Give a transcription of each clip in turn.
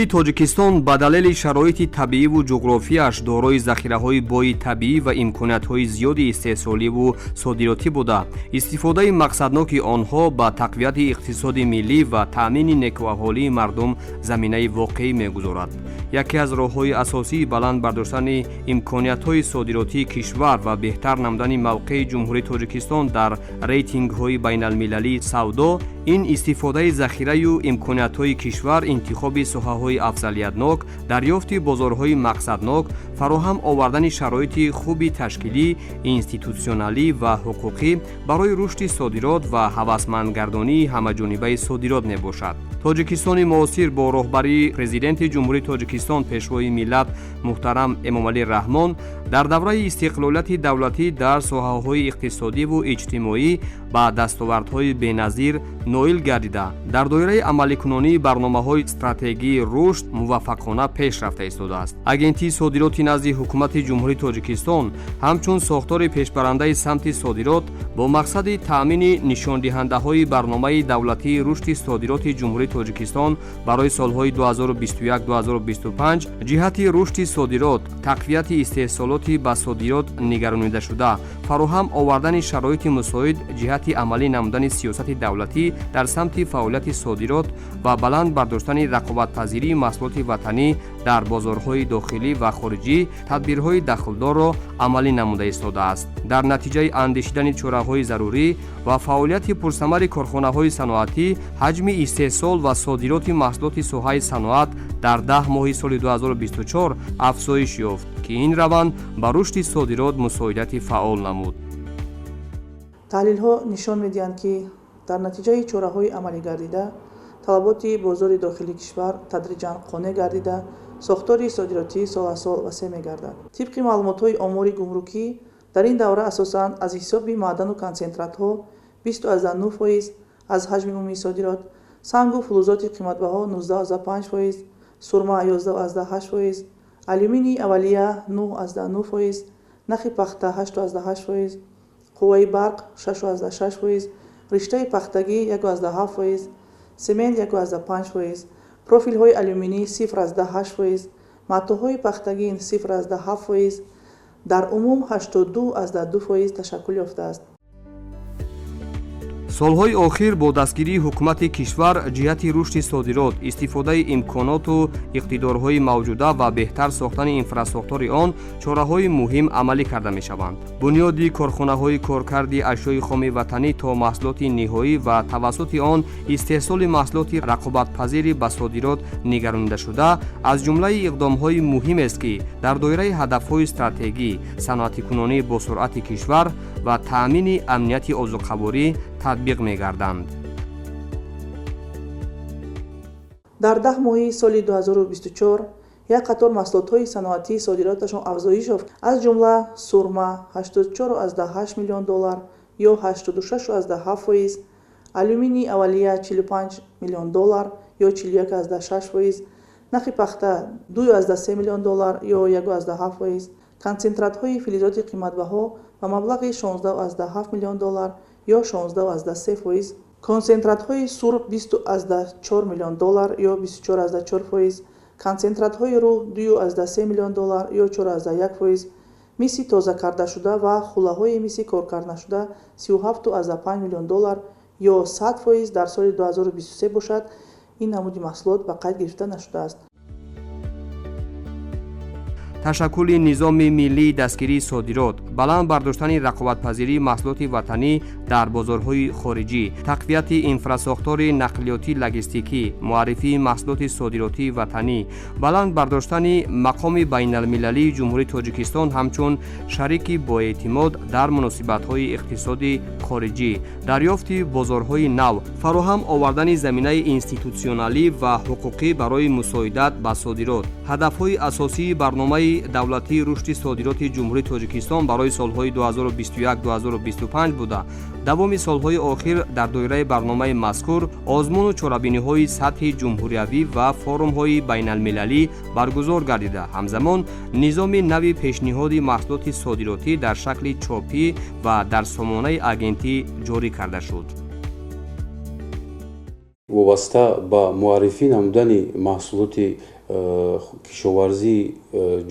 Ҷумҳурии Тоҷикистон ба далели шароити табииву ҷуғрофияш дорои захираҳои бои табиӣ ва имкониятҳои зиёди истеҳсоливу содиротӣ буда, истифодаи мақсадноки онҳо ба тақвияти иқтисоди миллӣ ва таъмини некӯаҳолии мардум заминаи воқеӣ мегузорад. Яке аз роҳҳои асосии баланд бардоштани имкониятҳои содиротии кишвар ва беҳтар намудани мавқеи Ҷумҳурии Тоҷикистон дар рейтингҳои байналмилалии савдо ин истифодаи захираю имкониятҳои кишвар, интихоби соҳаҳои афзалиятнок, дарёфти бозорҳои мақсаднок, фароҳам овардани шароити хуби ташкилӣ, институтсионалӣ ва ҳуқуқӣ барои рушди содирот ва ҳавасмандгардонии ҳамаҷонибаи содирот мебошад. Тоҷикистони муосир бо роҳбарии Президенти Ҷумҳурии Тоҷикистон, Пешвои миллат муҳтарам Эмомалӣ Раҳмон дар давраи истиқлолияти давлатӣ дар соҳаҳои иқтисодиву иҷтимоӣ ба дастовардҳои беназир ноил гардида, дар доираи амаликунонии барномаҳои стратегии рушд муваффақона пеш рафта истодааст. Агентии содироти назди Ҳукумати Ҷумҳурии Тоҷикистон ҳамчун сохтори пешбарандаи самти содирот бо мақсади таъмини нишондиҳандаҳои барномаи давлатии рушди содироти Ҷумҳурии Тоҷикистон барои солҳои 2021-2025 ҷиҳати рушди содирот, тақвияти истеҳсолоти ба содирот нигаронидашуда, фароҳам овардани шароити мусоид ҷиҳати амалӣ намудани сиёсати давлатӣ дар самти фаъолияти содирот ва баланд бардоштани рақобатпазирии маҳсулоти ватанӣ дар бозорҳои дохилӣ ва хориҷӣ тадбирҳои дахлдорро амалӣ намуда истодааст. Дар натиҷаи андешидани чораҳои зарурӣ ва фаъолияти пурсамари корхонаҳои саноатӣ, ҳаҷми истеҳсол ва содироти маҳсулоти соҳаи саноат дар 10 моҳи соли 2024 афзоиш ёфт, ки ин раванд ба рушди содирот мусоидати фаъол намуд. Таҳлилҳо нишон медиҳанд, ки дар натиҷаи чораҳои амалигардида талаботи бозори дохилии кишвар тадриҷан қонеъ гардида, сохтори содиротӣ сол аз сол васеъ мегардад. Тибқи маълумотҳои омори гумрукӣ, дар ин давра асосан аз ҳисоби маъдану консентратҳо 20,9% аз ҳаҷми умумии содирот, сангу фулузоти қиматбаҳо 19,5%, сурма 11,8%, алюминии аввалия 9,9%, нахи пахта 8,8%, қувваи барқ 6,6%, риштаи пахтагӣ 1,7%, семент 1,5%, профилҳои алюминӣ 0,8%, матоъҳои пахтагин 0,7%, дар умум 82,2% ташаккул ёфтааст. Солҳои охир бо дастгирии ҳукумати кишвар ҷиҳати рушди содирот, истифодаи имконоту иқтидорҳои мавҷуда ва беҳтар сохтани инфрасохтори он чораҳои муҳим амалӣ карда мешаванд. Бунёди корхонаҳои коркарди ашёи хоми ватанӣ то маҳсулоти ниҳоӣ ва тавассути он истеҳсоли маҳсулоти рақобатпазири ба содирот нигаронидашуда аз ҷумлаи иқдомҳои муҳимест, ки дар доираи ҳадафҳои стратегӣ, саноатикунонии босуръати кишвар ва таъмини амнияти озуқаворӣ татбиқ мегарданд. Дар 10 моҳи соли 2024 як қатор маҳсулотҳои саноатӣ содироташон афзоиш ёфт, аз ҷумла сурма 84,8 миллион доллар ё 86,7%, алюминии аввалия 45 миллион доллар ё 41,6%, нахи пахта 2,3 миллион доллар ё 1,7%, консентратҳои филизоти қиматбаҳо ба маблағи 16,7 миллион доллар ё 16,3%, консентратҳои сурб 20,4 миллион доллар ё 24,4%, консентратҳои рӯҳ 2,3 миллион доллар ё 4,1%, миси тозакардашуда ва хулаҳои миси коркарднашуда 37,5 миллион доллар ё 100%, дар соли 2023 бошад, ин намуди маҳсулот ба қайд гирифта нашудааст. Ташаккули низоми миллии дастгирии содирот, баланд бардоштани рақобатпазирии маҳсулоти ватанӣ дар бозорҳои хориҷӣ, тақвияти инфрасохтори нақлиётӣ логистикӣ, муаррифии маҳсулоти содиротии ватанӣ, баланд бардоштани мақоми байналмилалии Ҷумҳурии Тоҷикистон ҳамчун шарики боэътимод дар муносибатҳои иқтисоди хориҷӣ, дарёфти бозорҳои нав, фароҳам овардани заминаи институтсионалӣ ва ҳуқуқӣ барои мусоидат ба содирот ҳадафҳои асосии барномаи давлатии рушди содироти Ҷумҳурии Тоҷикистон барои солҳои 2021-2025 буда, давоми солҳои охир дар доираи барномаи мазкур озмуну чорабиниҳои сатҳи ҷумҳуриявӣ ва форумҳои байналмилалӣ баргузор гардида, ҳамзамон низоми нави пешниҳоди маҳсулоти содиротӣ дар шакли чопӣ ва дар сомонаи агентӣ ҷорӣ карда шуд. Вобаста ба муаррифӣ намудани маҳсулоти кишоварзии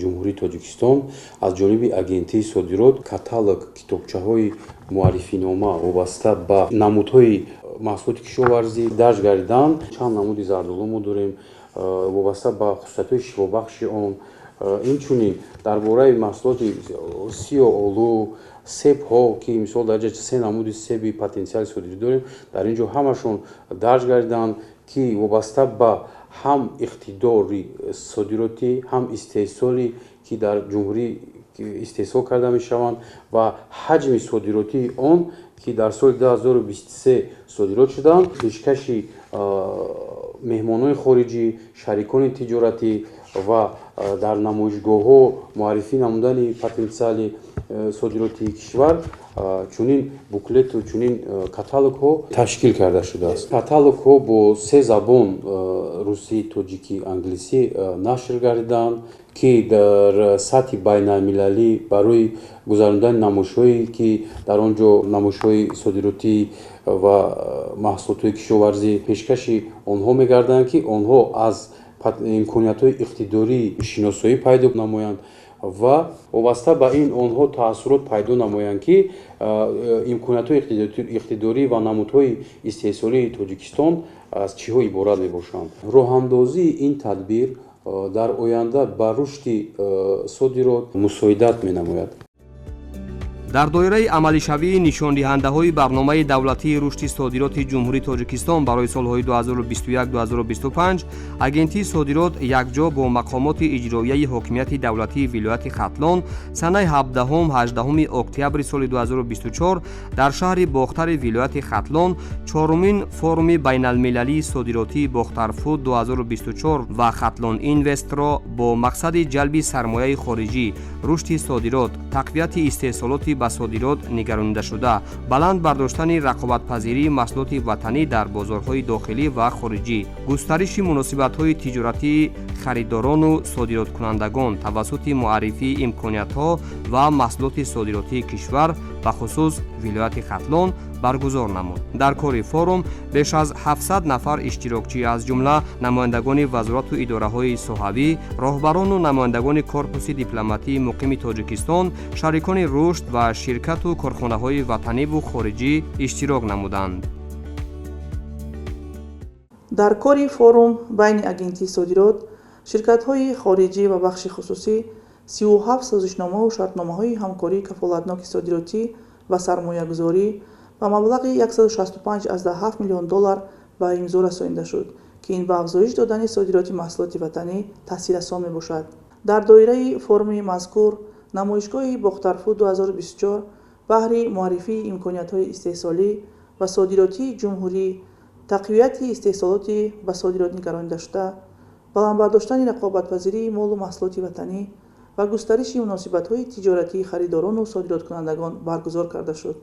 Ҷумҳурии Тоҷикистон аз ҷониби Агентии содирот каталог, китобчаҳои муаррифинома вобаста ба намудҳои маҳсулоти кишоварзӣ дарҷ гардиданд. Чанд намуди зардолу мо дорем, вобаста ба хусусиятҳои шифобахши он, инчунин дар бораи маҳсулоти сиёҳолу, себҳо, ки мисол дар ҷо се намуди себи потенсиали содирӣ дорем, дар ин ҷо ҳамашон дарҷ гардиданд, ки вобаста ба ҳам иқтидори содиротӣ, ҳам истеҳсоле, ки дар ҷумҳурӣ истеҳсол карда мешаванд ва ҳаҷми содиротии он, ки дар соли 2023 содирот шуданд, пешкаши меҳмонони хориҷӣ, шарикони тиҷоратӣ ва дар намоишгоҳҳо муаррифӣ намудани потенсиали содиротии кишвар чунин буклету чунин каталогҳо ташкил карда шудааст. Каталогҳо бо се забон русӣ, тоҷикӣ, англисӣ нашр гардиданд, ки дар сатҳи байналмилалӣ барои гузарондани намоишҳое, ки дар он ҷо намоишҳои содиротӣ ва маҳсулотҳои кишоварзӣ пешкаши онҳо мегарданд, ки онҳо аз имкониятҳои иқтидории шиносоӣ пайдо намоянд ва вобаста ба ин онҳо таассурот пайдо намоянд, ки имкониятҳои иқтидорӣ ва намудҳои истеҳсолии Тоҷикистон аз чиҳо иборат мебошанд. Роҳандозии ин тадбир дар оянда ба рушди содирот мусоидат менамояд. Дар доираи амалишавии нишондиҳандаҳои барномаи давлатии рушди содироти Ҷумҳурии Тоҷикистон барои солҳои 2021-2025 Агентии содирот якҷо бо мақомоти иҷроияи ҳокимияти давлатии вилояти Хатлон санаи 17-18 октябри соли 2024 дар шаҳри Бохтари вилояти Хатлон чорумин форуми байналмилалии содиротии Бохтарфуд 2024 ва Хатлон Инвестро бо мақсади ҷалби сармояи хориҷӣ, рушди содирот, тақвияти истеҳсолоти ба содирот нигаронидашуда, баланд бардоштани рақобатпазирии маҳсулоти ватанӣ дар бозорҳои дохилӣ ва хориҷӣ, густариши муносибатҳои тиҷоратии харидорону содироткунандагон тавассути муаррифии имкониятҳо ва маҳсулоти содиротии кишвар, бахусус вилояти Хатлон баргузор намуд. Дар кори форум беш аз 700 нафар иштирокчӣ, аз ҷумла намояндагони вазорату идораҳои соҳавӣ, роҳбарону намояндагони корпуси дипломатии муқими Тоҷикистон, шарикони рушд ва ширкату корхонаҳои ватаниву хориҷӣ иштирок намуданд. Дар кори форум байни Агентии содирот, ширкатҳои хориҷӣ ва бахши хусусӣ 37 созишномаву шартномаҳои ҳамкории кафолатноки содиротӣ ва сармоягузорӣ ба маблағи 165,7 миллион доллар ба имзо расонида шуд, ки ин ба афзоиш додани содироти маҳсулоти ватанӣ таъсиррасон мебошад. Дар доираи форуми мазкур намоишгоҳи Бохтарфуд 2024 баҳри муаррифии имкониятҳои истеҳсолӣ ва содиротии ҷумҳурӣ, тақвияти истеҳсолоти ба содирот нигаронидашуда, баланд бардоштани рақобатпазирии молу маҳсулоти ватанӣ ва густариши муносибатҳои тиҷоратии харидорону содироткунандагон баргузор карда шуд,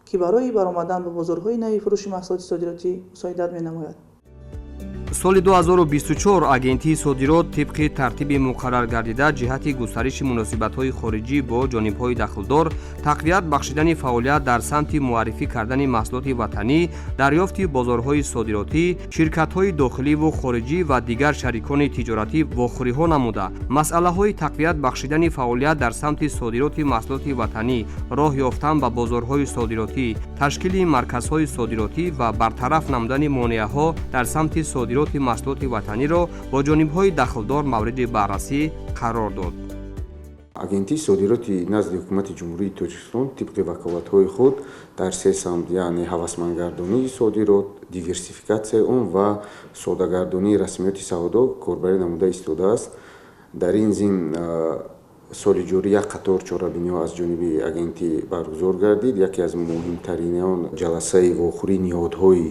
ки барои баромадан ба бозорҳои нави фурӯши маҳсулоти содиротӣ мусоидат менамояд. Соли 2024 Агентии содирот тибқи тартиби муқарраргардида ҷиҳати густариши муносибатҳои хориҷӣ бо ҷонибҳои дахлдор, тақвият бахшидани фаъолият дар самти муаррифӣ кардани маҳсулоти ватанӣ, дарёфти бозорҳои содиротӣ, ширкатҳои дохиливу хориҷӣ ва дигар шарикони тиҷоратӣ вохӯриҳо намуда, масъалаҳои тақвият бахшидани фаъолият дар самти содироти маҳсулоти ватанӣ, роҳ ёфтан ба бозорҳои содиротӣ, ташкили марказҳои содиротӣ ва бартараф намудани монеаҳо дар самти содироти маҳсулоти ватаниро бо ҷонибҳои дахлдор мавриди баррасӣ қарор дод. Агентии содироти назди Ҳукумати Ҷумҳурии Тоҷикистон тибқи ваколатҳои худ дар се самт, яъне ҳавасмандгардонии содирот, диверсификатсияи он ва содагардонии расмиёти савдо корбарӣ намуда истодааст. Дар ин зимн соли ҷорӣ як қатор чорабиниҳо аз ҷониби агентӣ баргузор гардид. Яке аз муҳимтарини он ҷаласаи вохӯрии ниҳодҳои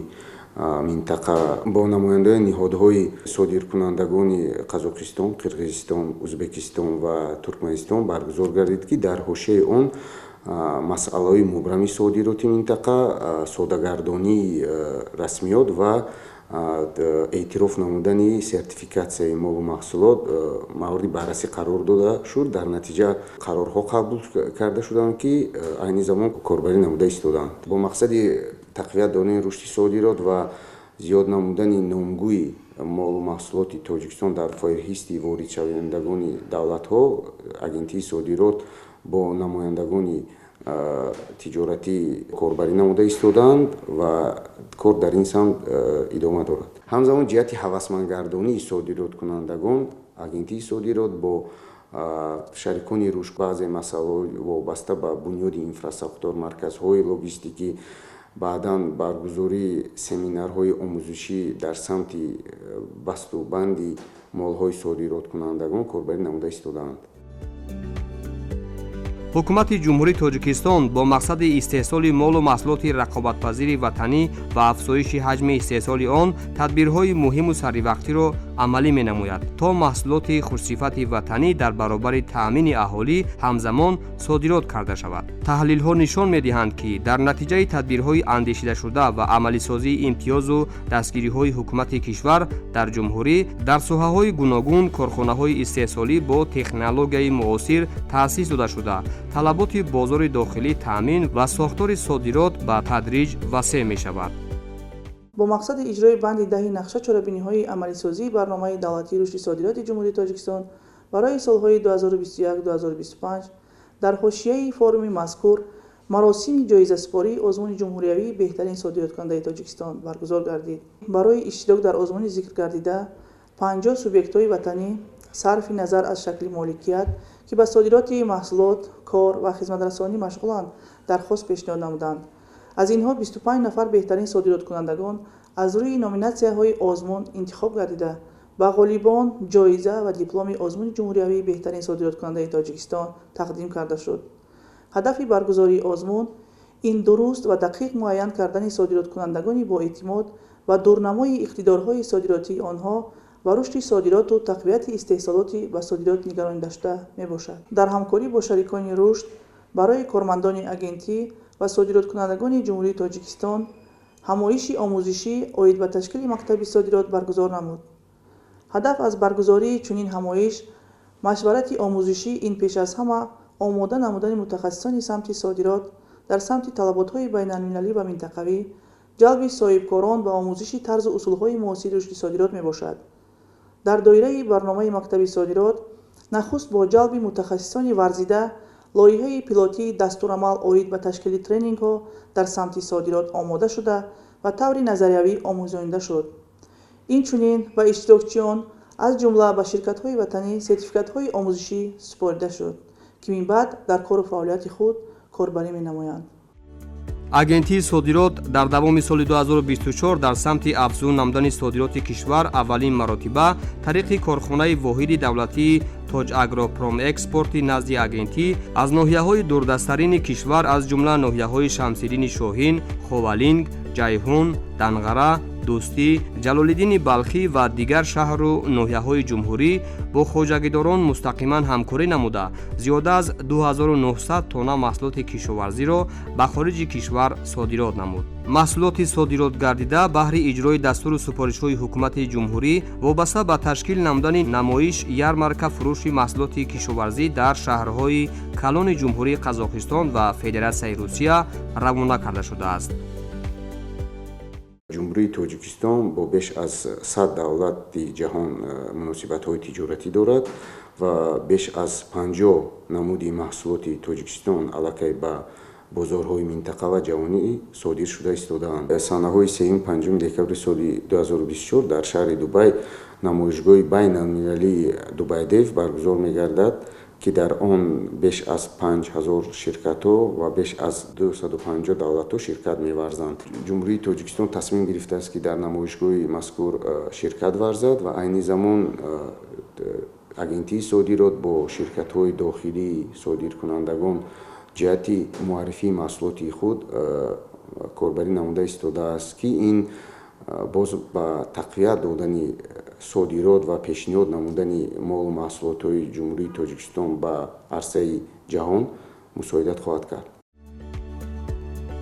минтақа бо намояндаони ниҳодҳои содиркунандагони Қазоқистон, Қирғизистон, Ӯзбекистон ва Туркманистон баргузор гардид, ки дар ҳошияи он масъалаҳои мубрами содироти минтақа, содагардонии расмиёт ва эътироф намудани сертификатсияи молу маҳсулот мавриди баррасӣ қарор дода шуд. Дар натиҷа қарорҳо қабул карда шуданд, ки айни замон корбарӣ намуда истодаанд. Бо мақсади тақвият додани рушди содирот ва Зиёд намудани номгӯи молу маҳсулоти Тоҷикистон дар феҳристи воридшавандагони давлатҳо Агентии содирот бо намояндагони тиҷоратӣ корбарӣ намуда истодаанд ва кор дар ин самт идома дорад. Ҳамзамон, ҷиҳати ҳавасмандгардонии содироткунандагон Агентии содирот бо шарикони рушд баъзе масъалаҳои вобаста ба бунёди инфрасохтор, марказҳои логистикӣ, баъдан баргузории семинарҳои омӯзишӣ дар самти басту банди молҳои содироткунандагон корбарӣ намуда истодаанд. Ҳукумати Ҷумҳурии Тоҷикистон бо мақсади истеҳсоли молу маҳсулоти рақобатпазири ватанӣ ва афзоиши ҳаҷми истеҳсоли он тадбирҳои муҳиму саривақтиро амалӣ менамояд, то маҳсулоти хушсифати ватанӣ дар баробари таъмини аҳолӣ ҳамзамон содирот карда шавад. Таҳлилҳо нишон медиҳанд, ки дар натиҷаи тадбирҳои андешидашуда ва амалисозии имтиёзу дастгириҳои ҳукумати кишвар дар ҷумҳурӣ дар соҳаҳои гуногун корхонаҳои истеҳсолӣ бо технологияи муосир таъсис дода шуда, талаботи бозори дохилӣ таъмин ва сохтори содирот ба тадриҷ васеъ мешавад. Бо мақсади иҷрои банди 10-и нақша чорабиниҳои амалисозии барномаи давлатии рушди содироти Ҷумҳурии Тоҷикистон барои солҳои 2021-2025 дар ҳошияи форуми мазкур маросими ҷоизасупории озмуни ҷумҳуриявии «Беҳтарин содироткунандаи Тоҷикистон» баргузор гардид. Барои иштирок дар озмуни зикргардида 50 субъектҳои ватанӣ, сарфи назар аз шакли моликият, ки ба содироти маҳсулот, кор ва хизматрасонӣ машғуланд, дархост пешниҳод намуданд. Аз инҳо 25 нафар беҳтарин содироткунандагон аз рӯи номинатсияҳои озмун интихоб гардида, ба ғолибон ҷоиза ва дипломи озмуни ҷумҳуриявии «Беҳтарин содироткунандаи Тоҷикистон» тақдим карда шуд. Ҳадафи баргузории озмун ин дуруст ва дақиқ муайян кардани содироткунандагони боэътимод ва дурнамои иқтидорҳои содиротии онҳо ва рушди содироту тақвияти истеҳсолоти ба содирот нигаронидашуда мебошад. Дар ҳамкорӣ бо шарикони рушд барои кормандони агентӣ ва содироткунандагони Ҷумҳурии Тоҷикистон ҳамоиши омӯзишӣ оид ба ташкили мактаби содирот баргузор намуд. Ҳадаф аз баргузории чунин ҳамоиш, машварати омӯзишӣ ин пеш аз ҳама омода намудани мутахассисони самти содирот дар самти талаботҳои байналмилалӣ ва минтақавӣ, ҷалби соҳибкорон ба омӯзиши тарзу усулҳои муосири рушди содирот мебошад. Дар доираи барномаи мактаби содирот нахуст бо ҷалби мутахассисони варзида лоиҳаи пилотии дастурамал оид ба ташкили тренингҳо дар самти содирот омода шуда ва таври назариявӣ омӯзонида шуд. Инчунин ба иштирокчиён, аз ҷумла ба ширкатҳои ватанӣ, сертификатҳои омӯзишӣ супорида шуд, ки минбаъд дар кору фаъолияти худ корбарӣ менамоянд. Агентии содирот дар давоми соли 2024 дар самти афзун намудани содироти кишвар аввалин маротиба тариқи корхонаи воҳиди давлатии Тоҷагропромэкспорти назди агентӣ аз ноҳияҳои дурдасттарини кишвар, аз ҷумла ноҳияҳои Шамсиддини Шоҳин, Ховалинг, Ҷайҳун, Данғара, Дӯстӣ, Ҷалолиддини Балхӣ ва дигар шаҳру ноҳияҳои ҷумҳурӣ бо хоҷагидорон мустақиман ҳамкорӣ намуда, зиёда аз 2900 тонна маҳсулоти кишоварзиро ба хориҷи кишвар содирот намуд. Маҳсулоти содиротгардида баҳри иҷрои дастуру супоришҳои ҳукумати ҷумҳурӣ вобаста ба ташкил намудани намоиш ярмарка фурӯши маҳсулоти кишоварзӣ дар шаҳрҳои калони Ҷумҳурии Қазоқистон ва Федератсияи Русия равона карда шудааст. Ҷумҳурии Тоҷикистон бо беш аз 100 давлати ҷаҳон муносибатҳои тиҷоратӣ дорад ва беш аз 50 намуди маҳсулоти Тоҷикистон аллакай ба бозорҳои минтақа ва ҷаҳонӣ содир шуда истодаанд. Санаҳои 3-5 декабри соли 2024 дар шаҳри Дубай намоишгоҳи байналмилалии Дубайдев баргузор мегардад, ки дар он беш аз 5000 ширкатҳо ва беш аз 250 давлатҳо ширкат меварзанд. Ҷумҳурии Тоҷикистон тасмим гирифтааст, ки дар намоишгоҳи мазкур ширкат варзад ва айни замон Агентии содирот бо ширкатҳои дохилии содиркунандагон ҷиҳати муаррифии маҳсулоти худ корбарӣ намуда истодааст, ки ин боз ба тақвият додани содирот ва пешниҳод намудани молу маҳсулотҳои Ҷумҳурии Тоҷикистон ба арсаи ҷаҳон мусоидат хоҳад кард.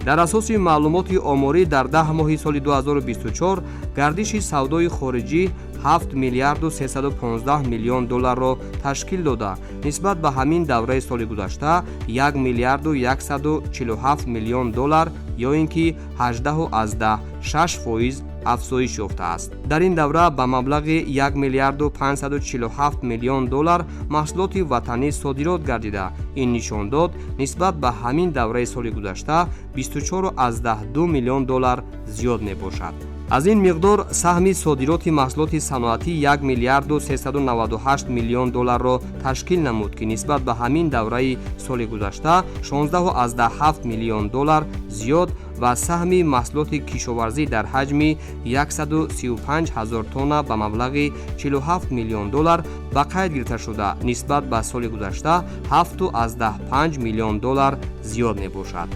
Дар асоси маълумоти оморӣ дар 10 моҳи соли 2024 гардиши савдои хориҷӣ 7 миллиарду 315 миллион долларро ташкил дода, нисбат ба ҳамин давраи соли гузашта 1 миллиарду 147 миллион доллар ё ин ки 18,6% афзоиш ёфтааст. Дар ин давра ба маблағи 1 миллиарду 547 миллион доллар маҳсулоти ватанӣ содирот гардида, ин нишондод нисбат ба ҳамин давраи соли гузашта 24,2 миллион доллар зиёд мебошад. Аз ин миқдор саҳми содироти маҳсулоти саноатӣ 1 миллиарду 398 миллион долларро ташкил намуд, ки нисбат ба ҳамин давраи соли гузашта 16,7 миллион доллар зиёд ва саҳми маҳсулоти кишоварзӣ дар ҳаҷми 135 ҳазор тонна ба маблағи 47 миллион доллар ба қайд гирифта шуда, нисбат ба соли гузашта 7,5 миллион доллар зиёд мебошад.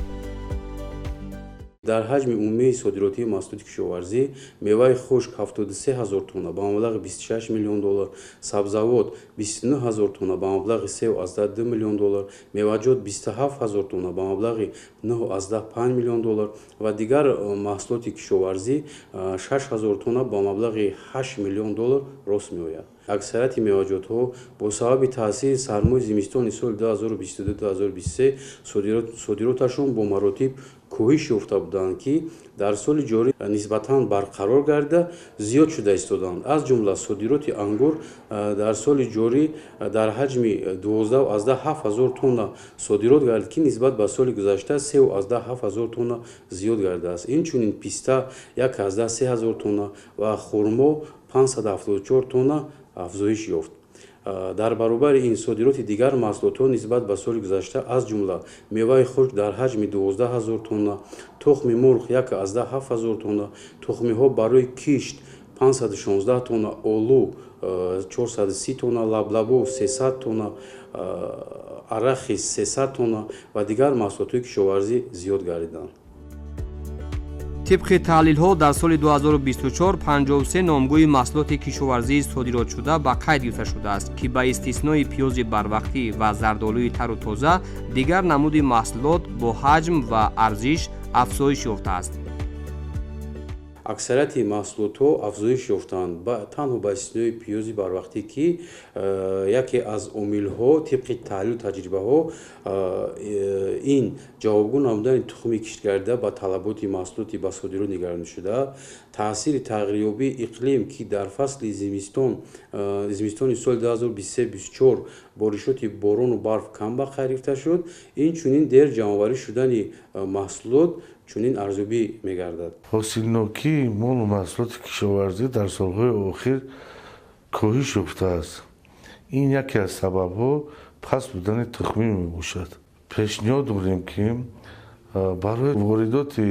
Дар ҳаҷми умумии содиротии маҳсулоти кишоварзӣ меваи хушк 73 ҳазор тонна ба маблағи 26 миллион доллар, сабзавот 29 ҳазор тонна ба маблағи 3,2 миллион доллар, меваҷот 27 ҳазор тонна ба маблағи 9,5 миллион доллар ва дигар маҳсулоти кишоварзӣ 6 ҳазор тонна ба маблағи 8 миллион доллар рост меояд. Аксарияти меваҷотҳо бо сабаби таъсири сармои зимистони соли 2022-2023 содироташон бо маротиб коҳиш ёфта буданд, ки дар соли ҷорӣ нисбатан барқарор гардида зиёд шуда истоданд. Аз ҷумла содироти ангур дар соли ҷорӣ дар ҳаҷми 12,7 ҳазор тонна содирот гардид, ки нисбат ба соли гузашта 3,7 ҳазор тонна зиёд гардидааст. Инчунин писта 1,3 ҳазор тонна ва хурмо 574 тонна афзоиш ёфт. Дар баробари ин содироти дигар маҳсулотҳо нисбат ба соли гузашта, аз ҷумла меваи хушк дар ҳаҷми 12 ҳазор тонна, тухми мурғ 1,7 ҳазор тонна, тухмиҳо барои кишт 516 тонна, олу 430 тонна, лаблабу 300 тонна, арахис 300 тонна ва дигар маҳсулотҳои кишоварзӣ зиёд гардиданд. Тибқи таҳлилҳо дар соли 2024 53 номгӯи маҳсулоти кишоварзии содиротшуда ба қайд гирифта шудааст, ки ба истиснои пиёзи барвақтӣ ва зардолуи тару тоза дигар намуди маҳсулот бо ҳаҷм ва арзиш афзоиш ёфтааст. Аксарияти маҳсулотҳо афзоиш ёфтанд танҳо ба истиснои пиёзи барвақтӣ, ки яке аз омилҳо тибқи таҳлилу таҷрибаҳо ин ҷавобгӯ намудани тухми киштгардида ба талаботи маҳсулоти ба содирот нигаронидашуда, таъсири тағйирёбии иқлим, ки дар фасли зимистони соли 2023-24 боришоти борону барф кам ба қайд гирифта шуд, инчунин дер ҷамъоварӣ шудани маҳсулот чунин арзёбӣ мегардад. Ҳосилнокии молу маҳсулоти кишоварзӣ дар солҳои охир коҳиш ёфтааст. Ин яке аз сабабҳо паст будани тухмӣ мебошад. Пешниҳод дорем, ки барои воридоти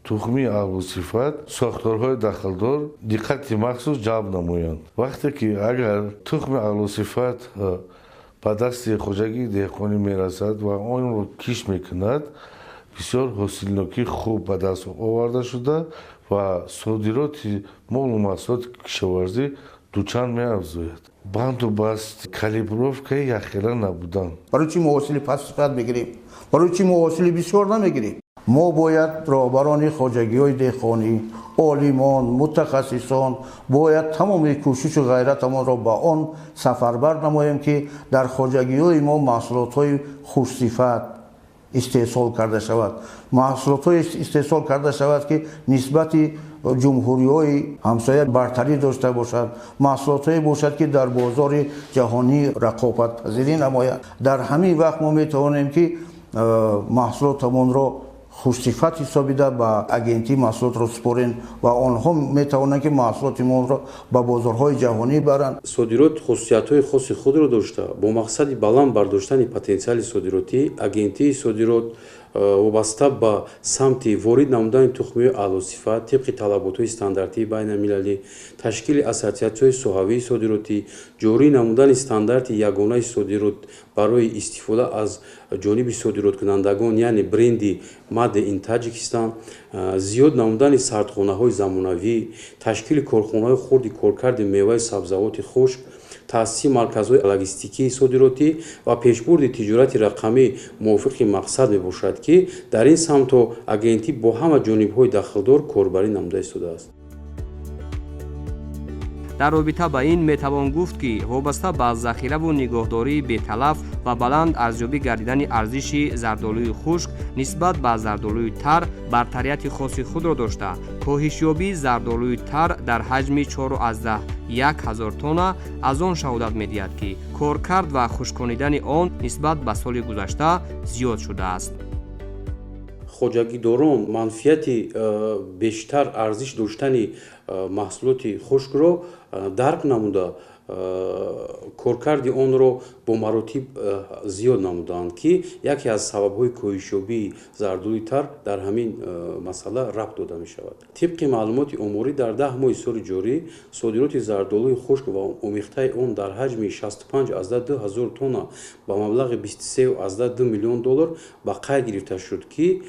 тухмии аълосифат сохторҳои дахлдор диққати махсус ҷалб намоянд. Вақте ки агар тухми аълосифат ба дасти хоҷагии деҳқонӣ мерасад ва онро кишт мекунад, бисёр ҳосилнокии хуб ба даст оварда шуда ва содироти молу маҳсулоти кишоварзӣ дучанд меафзояд. Банду баст калибровкаи якхела набудан. Барои чӣ мо ҳосили пастсифат мегирем? Барои чӣ мо ҳосили бисёр намегирем? Мо бояд роҳбарони хоҷагиҳои деҳқонӣ, олимон, мутахассисон бояд тамоми кӯшишу ғайратамонро ба он сафарбар намоем, ки дар хоҷагиҳои мо маҳсулотҳои хушсифат истеҳсол карда шавад, маҳсулотҳое истеҳсол карда шавад, ки нисбати ҷумҳуриҳои ҳамсоя бартарӣ дошта бошад, маҳсулотҳое бошад, ки дар бозори ҷаҳонӣ рақобатпазирӣ намояд. Дар ҳамин вақт мо метавонем, ки маҳсулотамонро хушсифат ҳисобида ба агентии маҳсулотро супорем ва онҳо метавонанд, ки маҳсулоти моро ба бозорҳои ҷаҳонӣ баранд. Содирот хусусиятҳои хоси худро дошта, бо мақсади баланд бардоштани потенсиали содиротӣ агентии содирот вобаста ба самти ворид намудани тухмиҳои аълосифат тибқи талаботҳои стандартии байналмилалӣ, ташкили ассотсиатсияҳои соҳавии содиротӣ, ҷорӣ намудани стандарти ягонаи содирот барои истифода аз ҷониби содироткунандагон, яъне бренди Made in Tajikistan, зиёд намудани сардхонаҳои замонавӣ, ташкили корхонаҳои хурди коркарди меваи сабзавоти хушк, таъсиси марказҳои логистикии содиротӣ ва пешбурди тиҷорати рақамӣ мувофиқи мақсад мебошад, ки дар ин самтҳо агентӣ бо ҳама ҷонибҳои дахлдор корбарӣ намуда истодааст. Дар робита ба ин метавон гуфт, ки вобаста ба захираву нигоҳдории беталаф ва баланд арзёбӣ гардидани арзиши зардолуи хушк нисбат ба зардолуи тар бартарияти хоси худро дошта, коҳишёбии зардолуи тар дар ҳаҷми 4,1 ҳазор тонна аз он шаҳодат медиҳад, ки коркард ва хушконидани он нисбат ба соли гузашта зиёд шудааст. Хоҷагидорон манфиати бештар арзиш доштани маҳсулоти хушкро дарк намуда, коркарди онро бо маротиб зиёд намуданд, ки яке аз сабабҳои коҳишёбии зардолуи тар дар ҳамин масъала рабт дода мешавад. Тибқи маълумоти оморӣ, дар 10 моҳи соли ҷорӣ содироти зардолуи хушк ва омехтаи он дар ҳаҷми 65,2 ҳазор тонна ба маблағи 23,2 миллион доллар ба қайд гирифта шуд, ки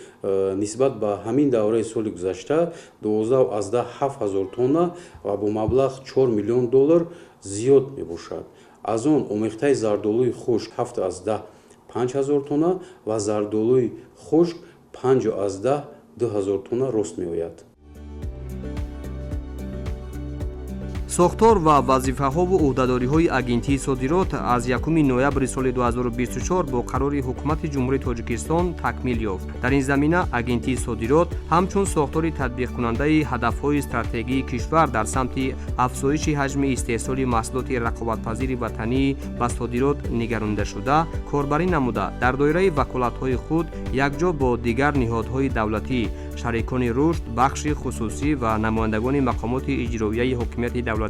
нисбат ба ҳамин давраи соли гузашта 12,7 ҳазор тонна ва бо маблағ 4 миллион доллар зиёд мебошад. Аз он омехтаи зардолуи хушк 7,5 ҳазор тонна ва зардолуи хушк 5,2 ҳазор тонна рост меояд. Сохтор ва вазифаҳову ӯҳдадориҳои Агентии содирот аз 1 ноябри соли 2024 бо қарори Ҳукумати Ҷумҳурии Тоҷикистон такмил ёфт. Дар ин замина Агентии содирот ҳамчун сохтори татбиқкунандаи ҳадафҳои стратегии кишвар дар самти афзоиши ҳаҷми истеҳсоли маҳсулоти рақобатпазири ватанӣ ба содирот нигарондашуда корбарӣ намуда, дар доираи ваколатҳои худ якҷо бо дигар ниҳодҳои давлатӣ, шарикони рушд, бахши хусусӣ ва намояндагони мақомоти иҷроияи ҳокимияти давлатии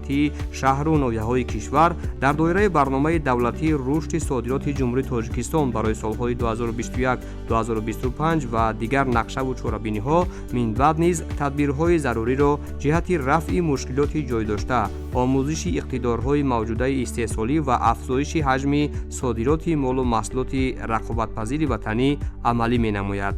шаҳру ноҳияҳои кишвар дар доираи барномаи давлатии рушди содироти Ҷумҳурии Тоҷикистон барои солҳои 2021-2025 ва дигар нақшаву чорабиниҳо минбаъд низ тадбирҳои заруриро ҷиҳати рафъи мушкилоти ҷойдошта, омӯзиши иқтидорҳои мавҷудаи истеҳсолӣ ва афзоиши ҳаҷми содироти молу маҳсулоти рақобатпазири ватанӣ амалӣ менамояд.